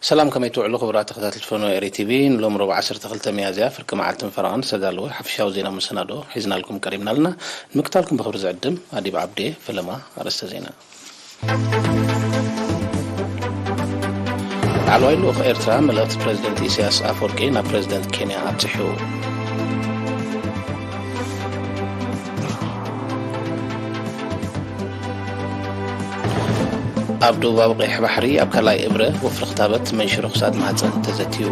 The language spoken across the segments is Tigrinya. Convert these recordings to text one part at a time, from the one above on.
ሰላም፣ ከመይ ትውዕሉ ክቡራት ተኸታተልቲ ፈኖ ኤሪ ቲቪ? ንሎም ረቡዕ ዓሰርተ ክልተ ሚያዝያ ፍርቂ መዓልትን ፈረቓን ዝተዳለወ ሓፈሻዊ ዜና መሰናዶ ሒዝናልኩም ቀሪብና ኣለና። ንምክታልኩም ብኽብሪ ዝዕድም ኣዲብ ዓብዴ። ፈለማ ኣርእስተ ዜና። ላዕለዋይ ልኡኽ ኤርትራ መልእኽቲ ፕረዚደንት ኢሳያስ ኣፈወርቂ ናብ ፕረዚደንት ኬንያ ኣብጺሑ። ኣብ ደቡባዊ ቀይሕ ባሕሪ ኣብ ካልኣይ እብረ ወፍሪ ክታበት መንሽሮ ክሳድ ማህጸን ተዘትዩ።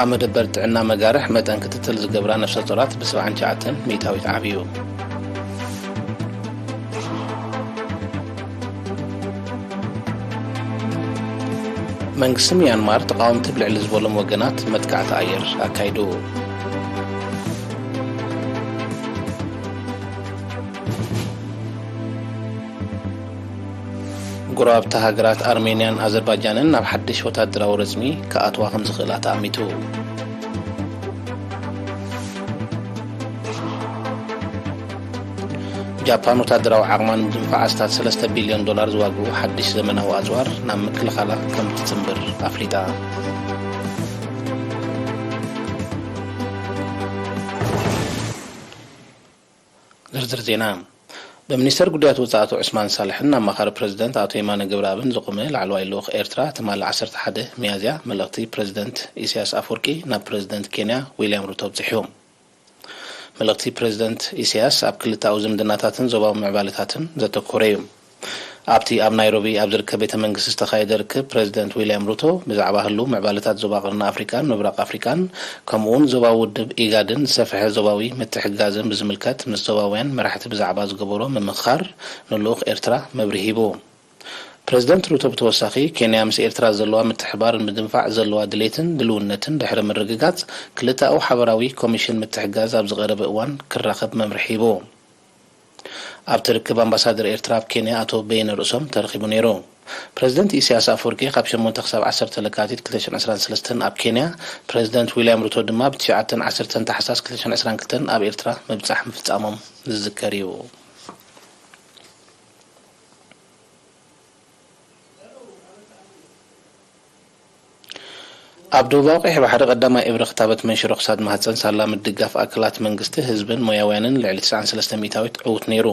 ኣብ መደበር ጥዕና መጋርሕ መጠን ክትትል ዝገብራ ነፍሰ ጡራት ብ ሰብዓን ትሽዓተን ሚእታዊት ዓብዩ። መንግስቲ ሚያንማር ተቓወምቲ ብልዕሊ ዝበሎም ወገናት መጥቃዕቲ ኣየር ኣካይዱ። ጎረባብቲ ሃገራት ኣርሜንያን ኣዘርባጃንን ናብ ሓድሽ ወታደራዊ ረጽሚ ክኣትዋ ከም ዝኽእላ ተኣሚቱ። ጃፓን ወታደራዊ ዓቕማ ንምድንፋዕ ኣስታት ሰለስተ ቢልዮን ዶላር ዝዋግኡ ሓድሽ ዘመናዊ ኣጽዋር ናብ ምክልኻላ ከም ትጽንብር ኣፍሊጣ። ዝርዝር ዜና። ብሚኒስተር ጉዳያት ወጻኢ ኣቶ ዑስማን ሳልሕን ኣማኻሪ ፕረዚደንት ኣቶ የማነ ገብረኣብን ዝቖመ ላዕለዋይ ልኡኽ ኤርትራ ትማሊ ዓሰርተ ሓደ ሚያዝያ መልእኽቲ ፕረዚደንት ኢሳያስ ኣፈወርቂ ናብ ፕረዚደንት ኬንያ ዊልያም ሩቶ ኣብጺሑ። መልእኽቲ ፕረዚደንት ኢሳያስ ኣብ ክልተኣዊ ዝምድናታትን ዞባዊ ምዕባለታትን ዘተኮረ እዩ። ኣብቲ ኣብ ናይሮቢ ኣብ ዝርከብ ቤተ መንግስቲ ዝተኻየደ ርክብ፣ ፕረዚደንት ዊልያም ሩቶ ብዛዕባ ህሉው ምዕባለታት ዞባ ቀርኒ ኣፍሪቃን ምብራቕ ኣፍሪቃን፣ ከምኡ'ውን ዞባዊ ውድብ ኢጋድን ዝሰፍሐ ዞባዊ ምትሕግጋዝን ብዝምልከት ምስ ዞባውያን መራሕቲ ብዛዕባ ዝገበሮ ምምኽኻር ንልኡኽ ኤርትራ መብርሂ ሂቡ። ፕረዚደንት ሩቶ ብተወሳኺ፣ ኬንያ ምስ ኤርትራ ዘለዋ ምትሕባር ንምድንፋዕ ዘለዋ ድሌትን ድልውነትን ድሕሪ ምርግጋጽ፣ ክልተኣዊ ሓበራዊ ኮሚሽን ምትሕግጋዝ ኣብ ዝቐረበ እዋን ክራኸብ መምርሒ ሂቡ። ኣብቲ ርክብ ኣምባሳደር ኤርትራ ኣብ ኬንያ ኣቶ በየነ ርእሶም ተረኺቡ ነይሩ። ፕረዚደንት ኢሳያስ ኣፈወርቂ ካብ ሸሞንተ ክሳብ ዓሰርተ ለካቲት ክልተ ሽሕን ዕስራን ሰለስተን ኣብ ኬንያ፣ ፕረዚደንት ዊልያም ሩቶ ድማ ብ ትሽዓተን ዓሰርተን ታሕሳስ ክልተ ሽሕን ዕስራን ክልተን ኣብ ኤርትራ ምብጻሕ ምፍጻሞም ዝዝከር እዩ። ኣብ ደቡባዊ ቀይሕ ባሕሪ ቀዳማይ እብረ ክታበት መንሽሮ ክሳድ ማህጸን ሳላ ምድጋፍ ኣካላት መንግስቲ፣ ህዝብን ሞያውያንን ልዕሊ ትስዓን ሰለስተ ሚእታዊት ዕዉት ነይሩ።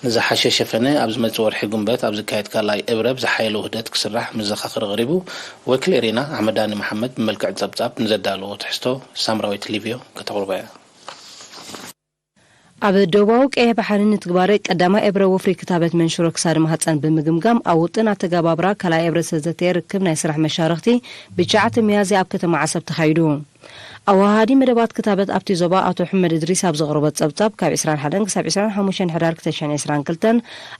ንዝሓሸ ሸፈነ ኣብ ዝመጽእ ወርሒ ጉንበት ኣብ ዝካየድ ካልኣይ እብረ ብዝሓየለ ውህደት ክስራሕ መዘኻኽሪ ኣቕሪቡ። ወኪል ኤሬና ኣሕመዳኒ መሓመድ ብመልክዕ ጸብጻብ ንዘዳለዎ ትሕዝቶ ሳምራዊት ሊቭዮ ከተቕርቦ እያ። ኣብ ደቡባዊ ቀይሕ ባሕሪ ንትግባረ ቀዳማይ እብረ ወፍሪ ክታበት መንሽሮ ክሳድ ማህጸን ብምግምጋም፣ ኣብ ውጥን ኣተገባብራ ካልኣይ እብረ ዝተዘተየ ርክብ ናይ ስራሕ መሻርኽቲ ብትሽዓተ ሚያዝያ ኣብ ከተማ ዓሰብ ተኻይዱ። ኣወሃሃዲ መደባት ክታበት ኣብቲ ዞባ ኣቶ ሕመድ እድሪስ ኣብ ዘቕረቦ ጸብጻብ፣ ካብ ዕስራን ሓደን ክሳብ ዕስራን ሓሙሽተን ሕዳር ክልተ ሽሕን ዕስራን ክልተን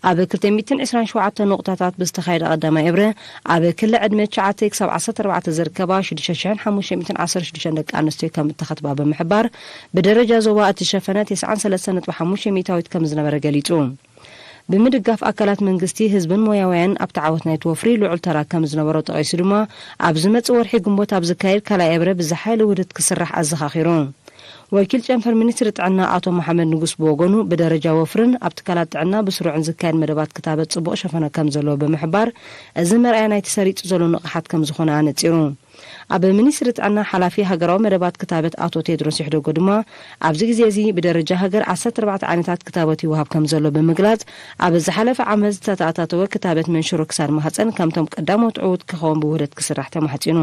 ኣብ ክልተ ሚእትን ዕስራን ሸውዓተን ንቑጣታት ብዝተኻየደ ቀዳማይ እብረ፣ ኣብ ክሊ ዕድመ ትሽዓተ ክሳብ ዓሰርተ ኣርባዕተ ዝርከባ ሽዱሽተ ሽሕን ሓሙሽተ ሚእትን ዓሰርተ ሽዱሽተን ደቂ ኣንስትዮ ከም እተኸትባ ብምሕባር፣ ብደረጃ ዞባ እቲ ሸፈነ ተስዓን ሰለስተን ነጥቢ ሓሙሽተ ሚእታዊት ከም ዝነበረ ገሊጹ። ብምድጋፍ ኣካላት መንግስቲ፣ ህዝብን ሞያውያን ኣብቲ ዓወት ናይቲ ወፍሪ ልዑል ተራ ከም ዝነበሮ ጠቒሱ ድማ፣ ኣብ ዝመጽእ ወርሒ ግንቦት ኣብ ዝካየድ ካልኣይ እብረ ብዝሓየለ ውህደት ክስራሕ ኣዘኻኺሩ። ወኪል ጨንፈር ሚኒስትሪ ጥዕና ኣቶ መሓመድ ንጉስ ብወገኑ፣ ብደረጃ ወፍርን ኣብ ትካላት ጥዕና ብስሩዕን ዝካየድ መደባት ክታበት ጽቡቕ ሸፈነ ከም ዘለዎ ብምሕባር፣ እዚ መርኣያ ናይቲ ሰሪጹ ዘሎ ንቕሓት ከም ዝኾነ ኣነጺሩ። ኣብ ሚኒስትሪ ጥዕና ሓላፊ ሃገራዊ መደባት ክታበት ኣቶ ቴድሮስ ይሕደጎ ድማ፣ ኣብዚ ግዜ እዚ ብደረጃ ሃገር ዓሰርተ ኣርባዕተ ዓይነታት ክታበት ይወሃብ ከም ዘሎ ብምግላጽ፣ ኣብ ዝሓለፈ ዓመት ዝተተኣታተወ ክታበት መንሽሮ ክሳድ ማህጸን ከምቶም ቀዳሞት ዕዉት ክኸውን ብውህደት ክስራሕ ተማሕጺኑ።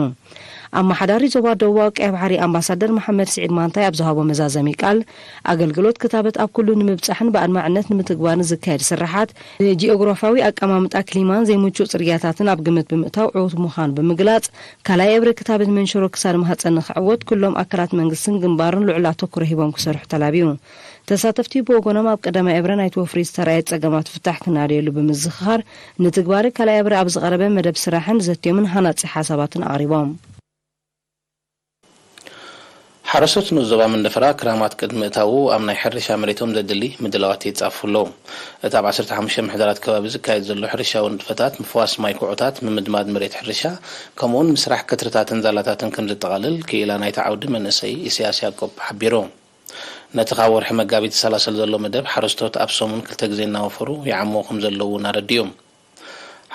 ኣመሓዳሪ ዞባ ደቡባዊ ቀይሕ ባሕሪ ኣምባሳደር መሓመድ ስዒድ ማንታይ ኣብ ዝሃቦ መዛዘሚ ቃል፣ ኣገልግሎት ክታበት ኣብ ኩሉ ንምብጻሕን ብኣድማዕነት ንምትግባርን ዝካየድ ስራሓት፣ ንጂኦግራፋዊ ኣቀማምጣ ክሊማን ዘይምቹእ ጽርግያታትን ኣብ ግምት ብምእታው ዕዉት ምዃኑ ብምግላጽ፣ ካልኣይ እብረ ክታበት መንሽሮ ክሳድ ማህጸን ንኽዕወት ኩሎም ኣካላት መንግስትን ግንባርን ልዑል ኣተኩሮ ሂቦም ክሰርሑ ተላብዩ። ተሳተፍቲ ብወገኖም፣ ኣብ ቀዳማይ እብረ ናይቲ ወፍሪ ዝተራእየ ጸገማት ፍታሕ ክናደየሉ ብምዝኽኻር፣ ንትግባረ ካልኣይ እብረ ኣብ ዝቐረበ መደብ ስራሕን ዘትዮምን ሃናጺ ሓሳባትን ኣቕሪቦም። ሓረስቶት ንኡስ ዞባ መንደፈራ ክራማት ቅድሚ ምእታዉ ኣብ ናይ ሕርሻ መሬቶም ዘድሊ ምድላዋት የጻፍፉ ኣለዉ። እቲ ኣብ ዓሰርተ ሓሙሽተ ምሕዳራት ከባቢ ዝካየድ ዘሎ ሕርሻዊ ንጥፈታት፣ ምፍዋስ ማይ ኩዖታት፣ ምምድማድ መሬት ሕርሻ፣ ከምኡውን ምስራሕ ከትርታትን ዛላታትን ከም ዘጠቓልል ክኢላ ናይቲ ዓውዲ መንእሰይ ኢሳያስ ያዕቆብ ሓቢሩ። ነቲ ካብ ወርሒ መጋቢት ዝሰላሰል ዘሎ መደብ ሓረስቶት ኣብ ሰሙን ክልተ ግዜ እናወፈሩ ይዓምዎ ከም ዘለዉ እውን ኣረዲኡ።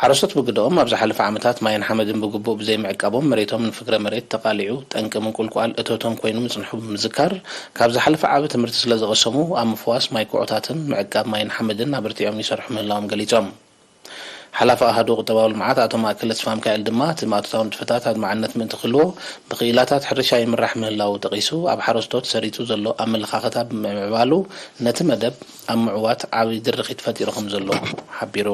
ሓረስቶት ብግደኦም፣ ኣብ ዝሓለፈ ዓመታት ማይን ሓመድን ብግቡእ ብዘይምዕቃቦም፣ መሬቶም ንፍግረ መሬት ተቓሊዑ ጠንቂ ምንቁልቋል እቶቶም ኮይኑ ምጽንሑ ብምዝካር፣ ካብ ዝሓለፈ ዓቢ ትምህርቲ ስለ ዝቐሰሙ፣ ኣብ ምፍዋስ ማይ ኩዖታትን ምዕቃብ ማይን ሓመድን ኣበርቲዖም ይሰርሑ ምህላዎም ገሊጾም። ሓላፊ ኣሃዱ ቁጠባዊ ልምዓት ኣቶ ማእከለ ተስፋሚካኤል ድማ፣ እቲ ማእቶታዊ ንጥፈታት ኣድማዕነት ምእንቲ ክህልዎ፣ ብክኢላታት ሕርሻ ይምራሕ ምህላዉ ጠቒሱ፣ ኣብ ሓረስቶት ሰሪጹ ዘሎ ኣመለኻኽታ ብምምዕባሉ፣ ነቲ መደብ ኣብ ምዕዋት ዓቢ ድርኺት ፈጢሩ ከም ዘሎ ሓቢሩ።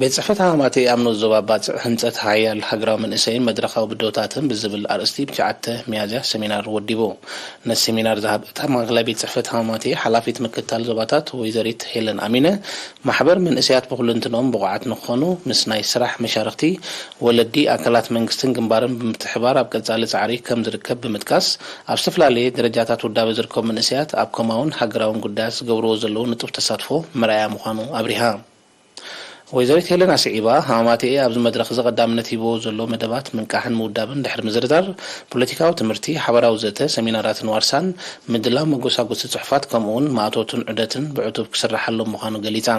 ቤት ጽሕፈት ሃማማቴ ኣብ ንኡስ ዞባ ባጽዕ፣ ህንጸት ሓያል ሃገራዊ መንእሰይን መድረኻዊ ብድሆታትን ብዝብል ኣርእስቲ፣ ብ ትሽዓተ ሚያዝያ ሰሚናር ወዲቡ። ነቲ ሰሚናር ዝሃበት ኣብ ማእከላይ ቤት ጽሕፈት ሃማማቴ ሓላፊት ምክትታል ዞባታት ወይዘሪት ሄለን ኣሚነ፣ ማሕበር መንእሰያት ብኹልንትንኦም ብቑዓት ንክኾኑ፣ ምስ ናይ ስራሕ መሻርኽቲ፣ ወለዲ፣ ኣካላት መንግስትን ግንባርን ብምትሕብባር ኣብ ቀጻሊ ጻዕሪ ከም ዝርከብ ብምጥቃስ፣ ኣብ ዝተፈላለየ ደረጃታት ውዳበ ዝርከቡ መንእሰያት ኣብ ኮማውን ሃገራውን ጉዳያት ዝገብርዎ ዘለዉ ንጡፍ ተሳትፎ መርኣያ ምዃኑ ኣብሪሃ። ወይዘሪት ሄለን ኣስዒባ፣ ሃማማቴኤ ኣብዚ መድረኽ እዚ ቀዳምነት ሂብዎ ዘሎ መደባት ምንቃሕን ምውዳብን ድሕሪ ምዝርዛር፣ ፖለቲካዊ ትምህርቲ፣ ሓባራዊ ዘተ፣ ሰሚናራትን ዋርሳን፣ ምድላው መጎሳጎሲ ጽሑፋት፣ ከምኡውን ማእቶትን ዑደትን ብዕቱብ ክስርሓሎም ምዃኑ ገሊጻ።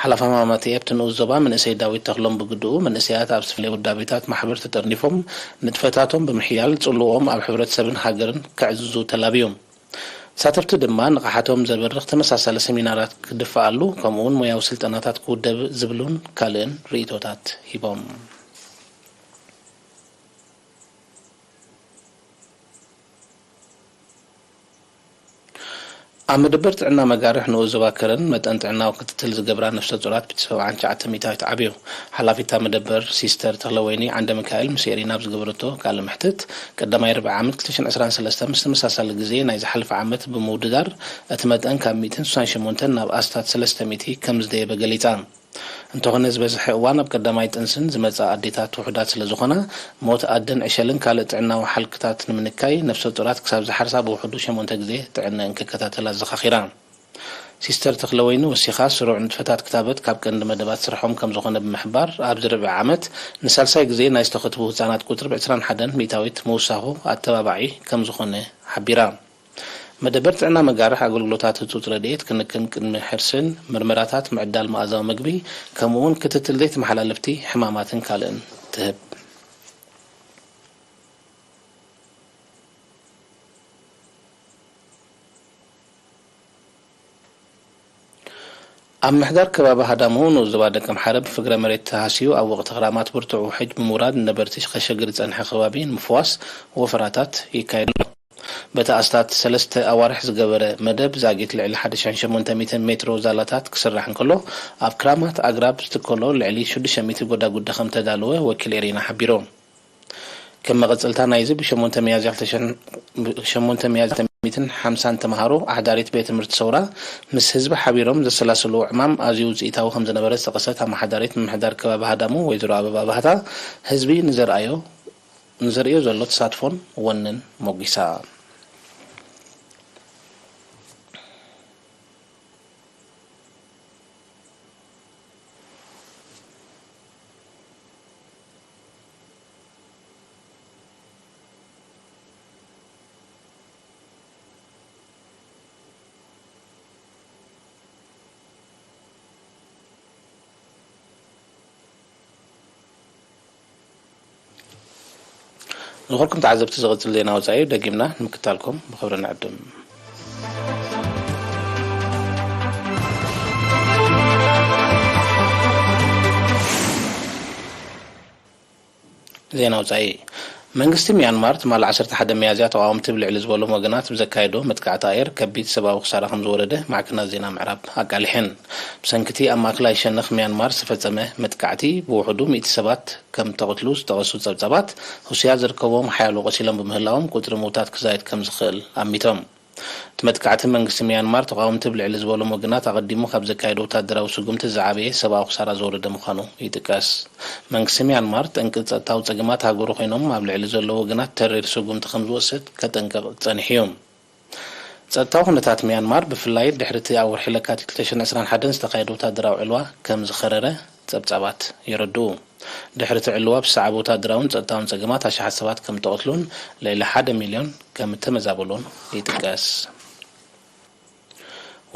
ሓላፊ ሃማማቴኤ ኣብቲ ንኡስ ዞባ መንእሰይ ዳዊት ተኽሎም ብግድኡ፣ መንእሰያት ኣብ ዝተፈላለየ ውዳቤታት ማሕበር ተጠርኒፎም፣ ንጥፈታቶም ብምሕያል፣ ጽልውኦም ኣብ ሕብረተሰብን ሃገርን ከዕዝዙ ተላብዩ። ተሳተፍቲ ድማ ንቕሓቶም ዘበርኽ ተመሳሳሊ ሰሚናራት ክድፍኣሉ፣ ከምኡውን ሞያዊ ስልጠናታት ክውደብ ዝብሉን ካልእን ርእይቶታት ሂቦም። ኣብ መደበር ጥዕና መጋርሕ ንኡስ ዞባ ከረን መጠን ጥዕናዊ ክትትል ዝገብራ ነፍሰ ጡራት ብ ሰብዓን ትሽዓተ ሚእታዊት ዓብዩ። ሓላፊት እታ መደበር ሲስተር ተኽለወይኒ ዓንደ ሚካኤል ምስ ኤሪና ኣብ ዝገበረቶ ቃለ መሕትት፣ ቀዳማይ ርብዒ ዓመት ክልተ ሽሕን ዕስራን ሰለስተን ምስ ተመሳሳሊ ግዜ ናይ ዝሓለፈ ዓመት ብምውድዳር፣ እቲ መጠን ካብ ሚእትን ስሳን ሸሞንተን ናብ ኣስታት ሰለስተ ሚእቲ ከም ዝደየበ ገሊጻ። እንተኾነ፣ ዝበዝሐ እዋን ኣብ ቀዳማይ ጥንስን ዝመጻ ኣዴታት ውሑዳት ስለ ዝኾና፣ ሞት ኣደን ዕሸልን ካልእ ጥዕናዊ ሓልክታት ንምንካይ፣ ነፍሰ ጡራት ክሳብ ዝሓርሳ ብውሑዱ ሸሞንተ ግዜ ጥዕነአን ክከታተላ ኣዘኻኺራ። ሲስተር ተኽለወይኒ ወሲኻ፣ ስሩዕ ንጥፈታት ክታበት ካብ ቀንዲ መደባት ስርሖም ከም ዝኾነ ብምሕባር፣ ኣብዚ ርብዒ ዓመት ንሳልሳይ ግዜ ናይ ዝተኸትቡ ህጻናት ቁጽሪ ብ ዕስራን ሓደን ሚእታዊት ምውሳኹ ኣተባባዒ ከም ዝኾነ ሓቢራ። መደበር ጥዕና መጋርሕ ኣገልግሎታት ህጹጽ ረድኤት ክንክን ቅድመ ሕርስን ምርመራታት ምዕዳል መኣዛዊ መግቢ፣ ከምኡ'ውን ክትትል ዘይተመሓላለፍቲ ሕማማትን ካልእን ትህብ። ኣብ ምሕዳር ከባቢ ሃዳሙ ንኡስ ዞባ ደቀምሓረ ብፍግረ መሬት ተሃስዩ ኣብ ወቕቲ ክራማት ብርቱዕ ውሕጅ ብምውራድ ንነበርቲ ከሸግር ዝጸንሐ ከባቢ ንምፍዋስ ወፈራታት ይካየድ ኣሎ። በቲ ኣስታት ሰለስተ ኣዋርሕ ዝገበረ መደብ ዛጊት ልዕሊ ሓደ ሽሕን ሸሞንተ ሚእትን ሜትሮ ዛላታት ክስራሕ እንከሎ፣ ኣብ ክራማት ኣግራብ ዝትከሎ ልዕሊ ሽዱሽተ ሚእቲ ጎዳጉዲ ከም ተዳለወ ወኪል ኤሪና ሓቢሩ። ከም መቐጸልታ ናይዚ፣ ብ ሸሞንተ ሚያዝያ ክልተ ሺሕን፣ ብ ሸሞንተ ሚያዝያ ክልተ ሚእትን ሓምሳን ተመሃሮ ኣሕዳሪት ቤት ትምህርቲ ሰውራ ምስ ህዝቢ ሓቢሮም ዘሰላሰልዎ ዕማም ኣዝዩ ውጽኢታዊ ከም ዝነበረ ዝጠቐሰት ኣመሓዳሪት ምምሕዳር ከባቢ ሃዳሙ ወይዘሮ ኣበባ ባህታ፣ ህዝቢ ንዘርኣዮ፣ ንዘርእዮ ዘሎ ተሳትፎን ወንን ሞጒሳ። ዝኸበርኩም ተዓዘብቲ፣ ዝቕጽል ዜና ወጻኢ ደጊምና ንምክታልኩም ብኽብሪ ንዕድም። ዜና ወጻኢ። መንግስቲ ሚያንማር ትማሊ ዓሰርተ ሓደ ሚያዝያ ተቓወምቲ ብልዕሊ ዝበሎም ወገናት ብዘካየዶ መጥቃዕቲ ኣየር ከቢድ ሰብኣዊ ክሳራ ከም ዝወረደ ማዕከናት ዜና ምዕራብ ኣቃሊሐን። ብሰንኪ እቲ ኣብ ማእከላይ ሸነኽ ሚያንማር ዝተፈጸመ መጥቃዕቲ ብውሕዱ ሚእቲ ሰባት ከም ተቐትሉ ዝጠቐሱ ጸብጻባት፣ ሩስያ ዝርከብዎም ሓያሎ ቆሲሎም ብምህላዎም ቁጽሪ ምዉታት ክዛየድ ከም ዝኽእል ኣሚቶም። እቲ መጥቃዕቲ መንግስቲ ሚያንማር ተቓወምቲ ብልዕሊ ዝበሎም ወገናት ኣቐዲሙ ካብ ዘካየዶ ወታደራዊ ስጉምቲ ዝዓበየ ሰብኣዊ ክሳራ ዘውረደ ምዃኑ ይጥቀስ። መንግስቲ ሚያንማር ጠንቂ ጸጥታዊ ጸገማት ሃገሩ ኮይኖም ኣብ ልዕሊ ዘለዉ ወገናት ተሪር ስጉምቲ ከም ዝወስድ ከጠንቅቕ ጸኒሑ እዩ። ጸጥታዊ ኩነታት ሚያንማር ብፍላይ ድሕሪ እቲ ኣብ ወርሒ ለካቲት ክልተ ሽሕን ዕስራን ሓደን ዝተኻየደ ወታደራዊ ዕልዋ ከም ዝኸረረ ጸብጻባት የረድኡ። ድሕሪ እቲ ዕልዋ ብዝሰዓበ ወታደራውን ጸጥታውን ጸገማት ኣሽሓት ሰባት ከም እተቐትሉን ልዕሊ ሓደ ሚልዮን ከም እተመዛበሉን ይጥቀስ።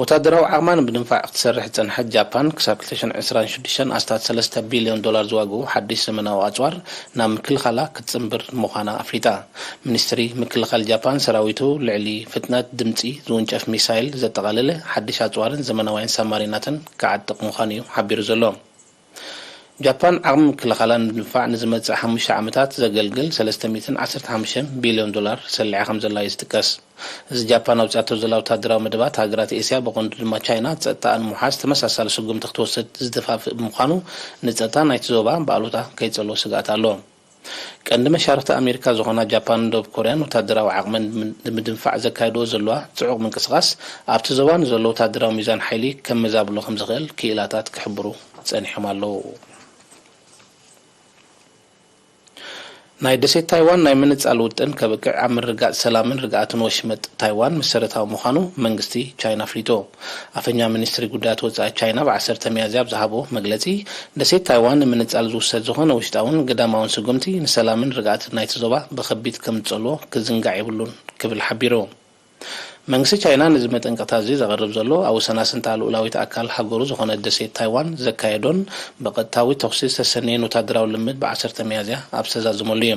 ወታደራዊ ዓቕማ ንምድንፋዕ ክትሰርሕ ዝጸንሐት ጃፓን፣ ክሳብ ክልተ ሽሕን ዕስራን ሽዱሽተን ኣስታት ሰለስተ ቢልዮን ዶላር ዝዋግኡ ሓድሽ ዘመናዊ ኣጽዋር ናብ ምክልኻላ ክትጽንብር ምዃና ኣፍሊጣ። ሚኒስትሪ ምክልኻል ጃፓን፣ ሰራዊቱ ልዕሊ ፍጥነት ድምጺ ዝውንጨፍ ሚሳይል ዘጠቓለለ ሓድሽ ኣጽዋርን ዘመናውያን ሳብማሪናትን ክዓጥቕ ምዃኑ እዩ ሓቢሩ ዘሎ። ጃፓን ዓቕሚ ምክልኻላ ንምድንፋዕ ንዝመጽእ ሓሙሽተ ዓመታት ዘገልግል ሰለስተ ሚእትን ዓሰርተ ሓሙሽተ ቢልዮን ዶላር ሰሊዓ ከም ዘላ እዩ ዝጥቀስ። እዚ ጃፓን ኣውጺኣቶ ዘላ ወታደራዊ መደባት፣ ሃገራት ኤስያ ብቐንዱ ድማ ቻይና ጸጥታኣን ንምውሓስ ተመሳሳሊ ስጉምቲ ክትወስድ ዝደፋፍእ ብምዃኑ፣ ንጸጥታ ናይቲ ዞባ ብኣሉታ ከይጸልዎ ስግኣት ኣሎ። ቀንዲ መሻርኽቲ ኣሜሪካ ዝኾና ጃፓንን ደቡብ ኮርያን ወታደራዊ ዓቕመን ንምድንፋዕ ዘካይድኦ ዘለዋ ጽዑቕ ምንቅስቓስ፣ ኣብቲ ዞባ ንዘሎ ወታደራዊ ሚዛን ሓይሊ ከመዛብሎ ከም ዝኽእል ክኢላታት ክሕብሩ ጸኒሖም ኣለዉ። ናይ ደሴት ታይዋን ናይ ምንጻል ውጥን ከብቅዕ ኣብ ምርግጋጽ ሰላምን ርግኣትን ወሽመጥ ታይዋን መሰረታዊ ምዃኑ መንግስቲ ቻይና ኣፍሊጡ። ኣፈኛ ሚኒስትሪ ጉዳያት ወጻኢ ቻይና ብዓሰርተ ሚያዝያ ኣብ ዝሃቦ መግለጺ፣ ደሴት ታይዋን ንምንጻል ዝውሰድ ዝኾነ ውሽጣውን ግዳማውን ስጉምቲ ንሰላምን ርግኣትን ናይቲ ዞባ ብኸቢድ ከም ዝጸልዎ ክዝንጋዕ የብሉን ክብል ሓቢሩ። መንግስቲ ቻይና ነዚ መጠንቀቕታ እዚ ዘቕርብ ዘሎ፣ ኣብ ወሰናስንታ ልኡላዊት ኣካል ሃገሩ ዝኾነት ደሴት ታይዋን ዘካየዶን ብቐጥታዊ ተኹሲ ዝተሰነየን ወታደራዊ ልምምድ ብዓሰርተ ሚያዝያ ኣብ ዝተዛዘመሉ እዩ።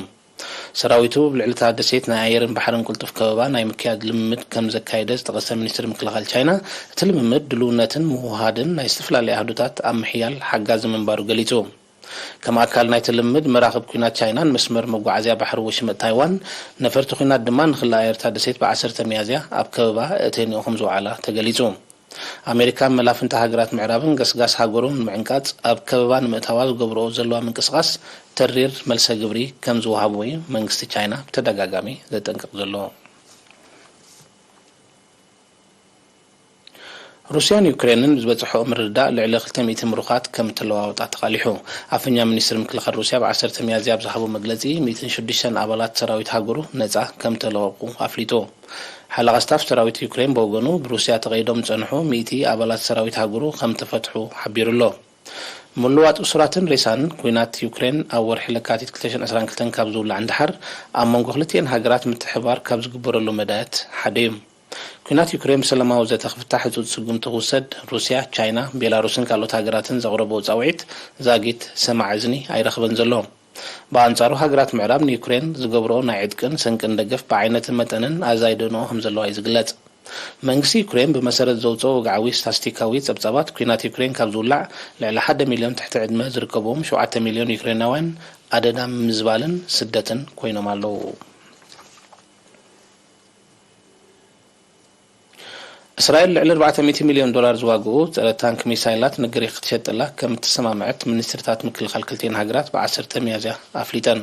ሰራዊቱ ኣብ ልዕሊ እታ ደሴት ናይ ኣየርን ባሕርን ቅልጡፍ ከበባ ናይ ምክያድ ልምምድ ከም ዘካየደ ዝጠቐሰ ሚኒስትሪ ምክልኻል ቻይና፣ እቲ ልምምድ ድልውነትን ምውህሃድን ናይ ዝተፈላለዩ ኣሃዱታት ኣብ ምሕያል ሓጋዚ ምንባሩ ገሊጹ። ከም ኣካል ናይቲ ልምምድ፣ መራኽብ ኲናት ቻይናን መስመር መጓዓዝያ ባሕሪ ወሽመጥ ታይዋን፣ ነፈርቲ ኲናት ድማ ንክሊ ኣየር እታ ደሴት ብዓሰርተ ሚያዝያ ኣብ ከበባ ኣእተኒኦ ከም ዝወዓላ ተገሊጹ። ኣሜሪካን መላፍንታ ሃገራት ምዕራብን ገስጋስ ሃገሮም ንምዕንቃጽ ኣብ ከበባ ንምእታዋ ዝገብርኦ ዘለዋ ምንቅስቓስ ተሪር መልሰ ግብሪ ከም ዝወሃቦ እዩ መንግስቲ ቻይና ብተደጋጋሚ ዘጠንቅቕ ዘሎ። ሩስያን ዩክሬንን ዝበጽሖ ምርድዳእ ልዕሊ ክልተ ሚእቲ ምሩኻት ከም እተለዋወጣ ተቓሊሑ። ኣፈኛ ሚኒስትሪ ምክልኻል ሩስያ ብዓሰርተ ሚያዝያ ኣብ ዝሃቦ መግለጺ፣ ሚእትን ሽዱሽተን ኣባላት ሰራዊት ሃገሩ ነጻ ከም እተለቐቑ ኣፍሊጡ። ሓለቓ ስታፍ ሰራዊት ዩክሬን ብወገኑ፣ ብሩስያ ተቐይዶም ዝጸንሑ ሚእቲ ኣባላት ሰራዊት ሃገሩ ከም እተፈትሑ ሓቢሩ ኣሎ። ምልዋጥ እሱራትን ሬሳን፣ ኲናት ዩክሬን ኣብ ወርሒ ለካቲት ክልተ ሽሕን ዕስራን ክልተን ካብ ዝውላዕ ንደሓር፣ ኣብ መንጎ ክልቲኤን ሃገራት ምትሕብባር ካብ ዝግበረሉ መዳያት ሓደ እዩ። ኲናት ዩክሬን ብሰላማዊ ዘተ ክፍታሕ ህጹጽ ስጉምቲ ክውሰድ፣ ሩስያ፣ ቻይና፣ ቤላሩስን ካልኦት ሃገራትን ዘቕረብኦ ጻውዒት ዛጊት ሰማዒ እዝኒ ኣይረኽበን ዘሎ። ብኣንጻሩ፣ ሃገራት ምዕራብ ንዩክሬን ዝገብርኦ ናይ ዕጥቅን ስንቅን ደገፍ ብዓይነትን መጠንን ኣዛይደንኦ ከም ዘለዋ እዩ ዝግለጽ። መንግስቲ ዩክሬን ብመሰረት ዘውጽኦ ወግዓዊ ስታስቲካዊ ጸብጻባት፣ ኲናት ዩክሬን ካብ ዝውላዕ ልዕሊ ሓደ ሚልዮን ትሕቲ ዕድመ ዝርከብዎም ሸውዓተ ሚልዮን ዩክሬናውያን ኣደዳ ምዝባልን ስደትን ኮይኖም ኣለዉ። እስራኤል ልዕሊ ኣርባዕተ ሚእቲ ሚልዮን ዶላር ዝዋግኡ ጸረ ታንክ ሚሳይላት ንግሪክ ክትሸጠላ ከም እተሰማምዐት ሚኒስትርታት ምክልኻል ክልቲኤን ሃገራት ብዓሰርተ ሚያዝያ ኣፍሊጠን።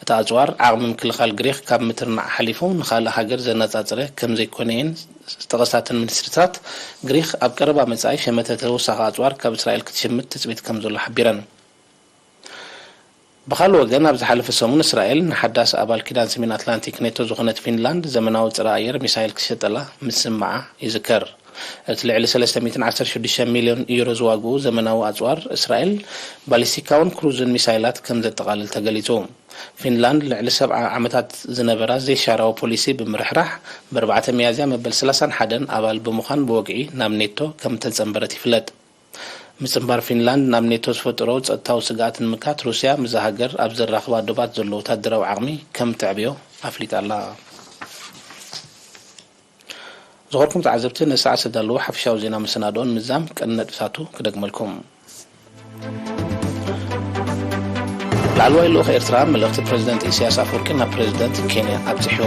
እቲ ኣጽዋር፣ ዓቕሚ ምክልኻል ግሪክ ካብ ምትርናዕ ሓሊፉ ንኻልእ ሃገር ዘነጻጽረ ከም ዘይኮነ እየን ዝጠቐሳተን ሚኒስትርታት፣ ግሪክ ኣብ ቀረባ መጻኢ ሸመተ ተወሳኺ ኣጽዋር ካብ እስራኤል ክትሽምት ትጽቢት ከም ዘሎ ሓቢረን። ብኻልእ ወገን፣ ኣብ ዝሓለፈ ሰሙን እስራኤል ንሓዳስ ኣባል ኪዳን ሰሜን ኣትላንቲክ ኔቶ ዝኾነት ፊንላንድ ዘመናዊ ጸረ ኣየር ሚሳይል ክትሸጠላ ምስምዓ ይዝከር። እቲ ልዕሊ ሰለስተ ሚእትን ዓሰርተ ሽዱሽተ ሚልዮን ዩሮ ዝዋግኡ ዘመናዊ ኣጽዋር እስራኤል፣ ባሊስቲካውን ክሩዝን ሚሳይላት ከም ዘጠቓልል ተገሊጹ። ፊንላንድ ልዕሊ ሰብዓ ዓመታት ዝነበራ ዘይሻራዊ ፖሊሲ ብምርሕራሕ፣ ብኣርባዕተ ሚያዝያ መበል ሰላሳን ሓደን ኣባል ብምዃን ብወግዒ ናብ ኔቶ ከም እተጸንበረት ይፍለጥ። ምጽንባር ፊንላንድ ናብ ኔቶ ዝፈጠሮ ጸጥታዊ ስግኣት ንምምካት፣ ሩስያ ምስዛ ሃገር ኣብ ዘራኽባ ዶባት ዘሎ ወታደራዊ ዓቕሚ ከም እተዕብዮ ኣፍሊጣ ኣላ። ዝኸበርኩም ተዓዘብቲ፣ ንሰዓት ዝተዳለወ ሓፈሻዊ ዜና መሰናድኦ ንምዝዛም ቀንዲ ነጥብታቱ ክደግመልኩም። ላዕለዋይ ልኡኽ ኤርትራ፣ መልእኽቲ ፕረዚደንት ኢሳያስ ኣፈወርቂ ናብ ፕረዚደንት ኬንያ ኣብጺሑ።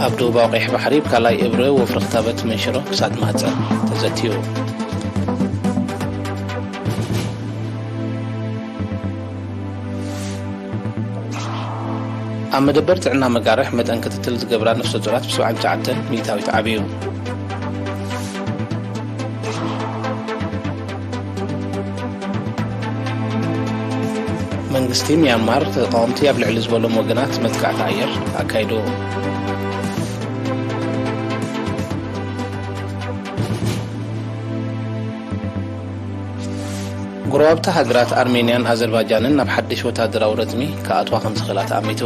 ኣብ ደቡባዊ ቀይሕ ባሕሪ፣ ብካላይ እብረ ወፍሪ ክታበት መንሽሮ ክሳድ ማህጸን ተዘትዩ። ኣብ መደበር ጥዕና መጋርሕ መጠን ክትትል ዝገብራ ነፍሰ ጡራት ብሰብዓን ትሽዓተን ሚእታዊት ዓብዩ። መንግስቲ ሚያንማር፣ ተቃወምቲ ኣብ ልዕሊ ዝበሎም ወገናት መጥቃዕቲ ኣየር ኣካይዱ። ጎረባብቲ ሃገራት ኣርሜንያን ኣዘርባጃንን ናብ ሓድሽ ወታደራዊ ረጽሚ ክኣትዋ ከም ዝኽእላ ተኣሚቱ።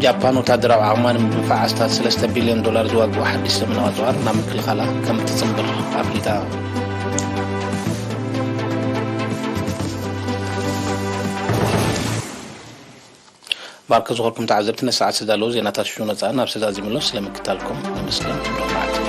ጃፓን ወታደራዊ ዓቕማ ንምድንፋዕ ኣስታት ሰለስተ ቢልዮን ዶላር ዝዋግኡ ሓድሽ ዘመናዊ ኣጽዋር ናብ ምክልኻላ ከም እትጽንብር ኣፍሊጣ። ባርክ ዝኾርኩም ተዓዘብቲ፣ ነሰዓት ዝተዳለዉ ዜናታት ሽሹ ነጻ ናብ ሰዛዚምሎ ስለምክታልኩም ነመስግን።